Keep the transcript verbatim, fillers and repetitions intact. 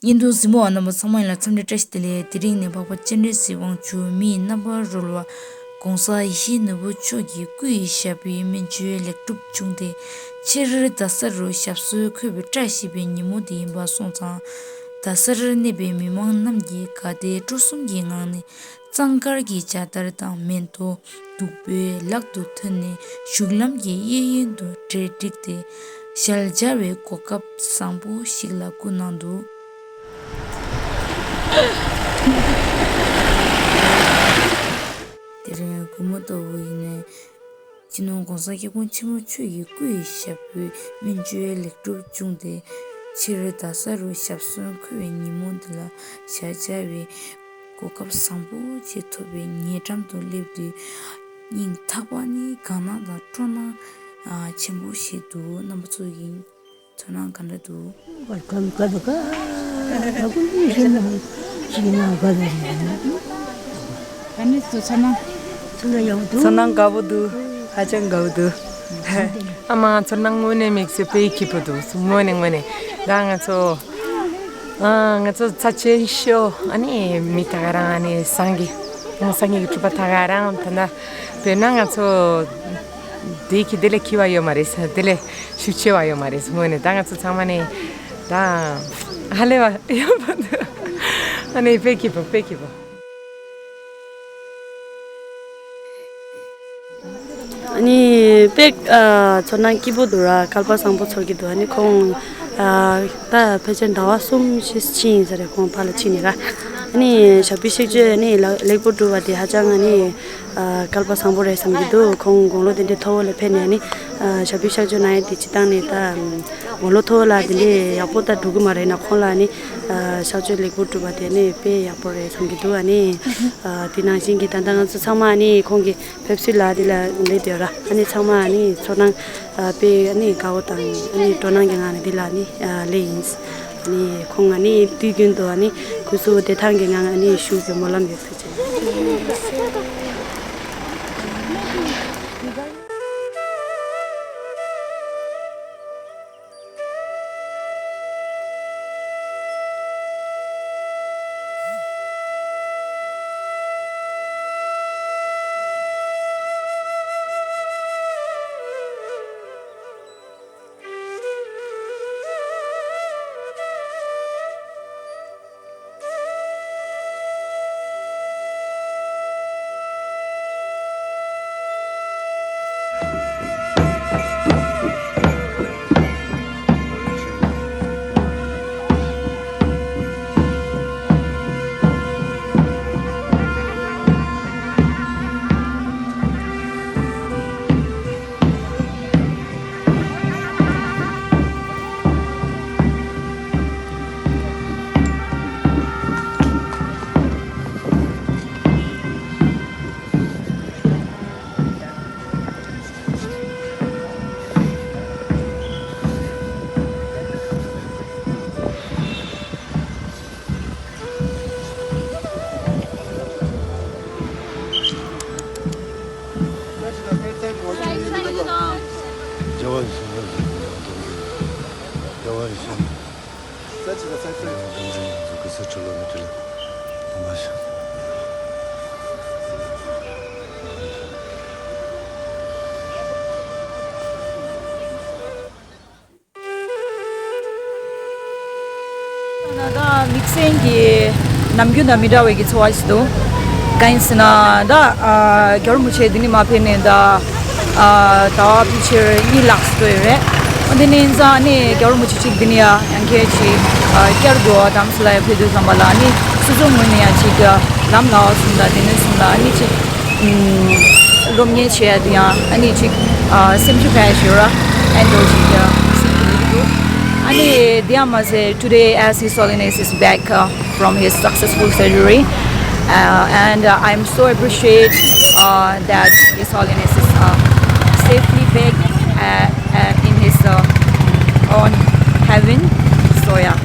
བརྙན་ཐུང་གཟིགས་མོ་བ་རྣམ་པ་ཚང་མ་ལ་འཚམས་འདྲི་བཀྲ་ཤིས་བདེ་ལེགས། དེ་རིང་ནས་འཕགས་པ་སྤྱན་རས་གཟིགས་དབང་ཕྱུག་མིའི་རྣམ་པར་རོལ་བ་༸གོང་ས་ཡེ་ཤེས་ནོར་བུ་མཆོག་གི་སྐུ་ཡི་ཞབས་པད་སྨན་བཅོས་ལེགས་གྲུབ་བྱུང་སྟེ། སྤྱིར་རྡ་ས་རུ་ཞབས་སོར་འཁོད་པའི་བཀྲ་ཤིས་པའི་ཉིན་མོ་དེ་ཡིན་པ་སོང་ཙང་། རྡ་སར་གནས་པའི་མི་མང་རྣམས་ཀྱིས་དགའ་དད་སྤྲོ་གསུམ་གྱི་ངང་ནས། གཙང་དཀར་གྱི་ཇ་དར་དང་མེ་ཏོག་བདུག་སྤོས་ལག་ཏུ་ཐོན་ནས་བཞུགས་ལམ་གྱི་གཡས་གཡོན་དུ་གྲལ་བསྒྲིགས་ཏེ། ཞལ་མཇལ་བའི་གོ་སྐབས་བཟང་པོ་ཞིག་ལ་བཀུར་གནང་འདུག། དེ་རིང་དགོང་མོ་ལྟ་བུ་ཡིན་ནའི། སྤྱི་ནོར་༸གོང་ས་༸སྐྱབས་མགོན་ཆེན་པོ་མཆོག་གི་སྐུ་ཡི་ཞབས་པད་སྨན་བཅོས་ལེགས་གྲུབ་བྱུང་སྟེ། སྤྱིར་རྡ་ས་རུ་ཞབས་སོར་འཁོད་པའི་ཉིན་མོ་འདི་ལ་ཞལ་མཇལ་བའི་གོ་སྐབས་བཟང་པོ་ཅིག་ཐོབ་པའི་ཉེ་འགྲམ་དུ་སླེབས་དུས། སྙིང་ཐག་པ་ནས་དགའ་སྣང་དང་སྤྲོ་སྣང་ཆེན་པོ་ཞིག་འདུག། རྣམ་པ་ཚོ་ཡིན། ཚོར་སྣང་ག་འདྲ་འདུག། ག་ག་ག་ག་ཀུན་ཏུ་ཤེས་ན་ཅི་ན་ག་ལ་རེད། ག་ནས་ཚོ་ཚོར་སྣང་། ཚོར་སྣང་ཡག་པོ་འདུག། ཚོར་སྣང་དགའ་པོ་འདུག། ཧ་ཅང་དགའ་པོ་འདུག། ཨ་མ་ཚོར་སྣང་དངོས་གནས་དམིགས་བསལ་དཔེ་སྐྱིད་པོ་འདུག། དངོས་གནས་དངོས་གནས། ད་ང་ཚོ་ཨ་ང་ཚོ་ཚ་ཆེན་ཤོས་ཨ་ནི་མི་ད་ག་རང་ཨ་ནི་སངས་རྒྱས་སངས་རྒྱས་ཀྱི་སྤྲུལ་པ་ད་ག་རང་ད་ན་དཔེར་ན་ང་ཚོ་དེ་གི་དེ་ལས་ཁྱི་བ་ཡོད་མ་རེད། དེ་ལས་ཤུགས་ཆེ་བ་ཡོད་མ་རེད། དངོས་གནས་ད་ང་ཚོ་ཚང་མ་ནས་ད་ཧ་ལས་པ་ཡོད་པ་འདུག། ཨ་ནི་དཔེ་སྐྱིད་པོ་དཔེ་སྐྱིད་པོ། ཨ་ནི་དཔེ་ཨ་ཚོར་སྣང་སྐྱིད་པོ་འདུག་ར། སྐལ་པ་བཟང་པོ་ཚོར་གྱི་འདུག། ཨ་ནི་ཁོང་ཨ་ད་ཕལ་ཆེར་ཟླ་བ་གསུམ་བཞི་ཕྱིན་ཡིན་ས་རེད། ཁོང་ཕར་ལ་ཕྱིན་ནས་ར། ཨ་ནི་ཞབས་པད་བཤལ་སྤྱོད་ཨ་ནི་ལ་ལེགས་པོ་གྲུབ་པ་དེ་ཧ་ཅང་ཨ་ནི་ཨ་སྐལ་པ་བཟང་པོ་རེད་བསམ་གྱི་འདུག། ཁོང་དགུང་ལོ་དེ་འདྲའི་མཐོ་བོ་ལ་ཕེབས་ནས་ཨ་ནི་ཨ་ཞབས་པད་བཤལ་སྤྱོད་གནང་ཡས་དེ་སྤྱིར་བཏང་ནས་ད་དགུང་ལོ་མཐོ་བོ་ལ་དེ་འདྲའི་ཡག་པོ་ད་འགྲོ་གི་མ་རེད་ན། ཁོང་ལ་ཨ་ནི་ཨ་བཤལ་སྤྱོད་ལེགས་པོ་གྲུབ་པ་དེ་ཨ་ནི་དཔེ་ཡག་པོ་རེད་བསམ་གྱི་འདུག། ཨ་ནི་ཨ་དེ་ནང་བཞིན་གྱི་ད་ལྟ་ང་ཚོ་ཚང་མ་ཨ་ནི་ཁོང་གི་ཕེབས་བསུ་ལ་དེ་ལ་སླེབས་ཡོད་ར། ཨ་ནི་ཚང་མ་ཨ་ནི་ཚོར་སྣང་ཨ་དཔེ་ཨ་ནི་དགའ་བོ་དང་ཨ་ནི་སྤྲོ་སྣང་གི་ངང་ནས་དེ་ལ་ཨ་ནི་ཨ་སླེབས་ཡིན། ཨ་ནི་ཁོང་ཨ་ནི་དུས་རྒྱུན་དུ་ཨ་ནི་སྐུ་གཟུགས་བདེ་ཐང་གི་ངང་ཨ་ནི་བཞུགས་པའི་སྨོན་ལམ་ཡོད་ཟེར་བྱས། ད་དམིགས་བསལ་གྱི་ནམ་རྒྱུན་དང་མི་འདྲ་བའི་གི་ཚོར་བ་ཞིག་འདུག། གང་ཡིན་ཟེར་ན་ད་ཨ་རྒྱལ་བ་རིན་པོ་ཆེ་འདི་ནས་མར་ཕེབས་ནས་ད་ཨ་ཟླ་བ་ཕལ་ཆེར་གཉིས་ལྷག་ཙམ་ཡོད་རེད། འོ་དེ་ནས་ཡིན་ཙང་ནི་རྒྱལ་བ་རིན་པོ་ཆེ་གཅིག་འདི་ནས་ཡ་ཡང་བསྐྱར་དུ་ཨ་དྷ་རམ་ས་ལ་ཡ་ཕེབས་དུས་ཙམ་པ་ལ་ནི་སོ་སོའི་ངོས་ནས་ཡང་གཅིག་ལམ་ལ་བ་གསུམ་དང་དེ་ནས་གསུམ་ལ་ནི་གཅིག་སློབ་གཉེར་བྱེད་ཡ་དེ་ཡང་ཨ་ནི་ཅིག་ཨ་སེམས་ཤུགས་སྤར་ཡ་ཞིག་ཡོད་ར། ཨ་ནི་འདྲ་བོ་ཅིག་ཨ་སེམས་ཤུགས་སྤར་གྱི་འདུག། ཨ་ནི་དེ་ཡང་མ་ཟད་today as His Holiness is back uh, from his successful surgery uh, and uh, I'm so appreciate uh, that His Holiness is uh, safely back uh, uh, in his uh, own heaven. So yeah.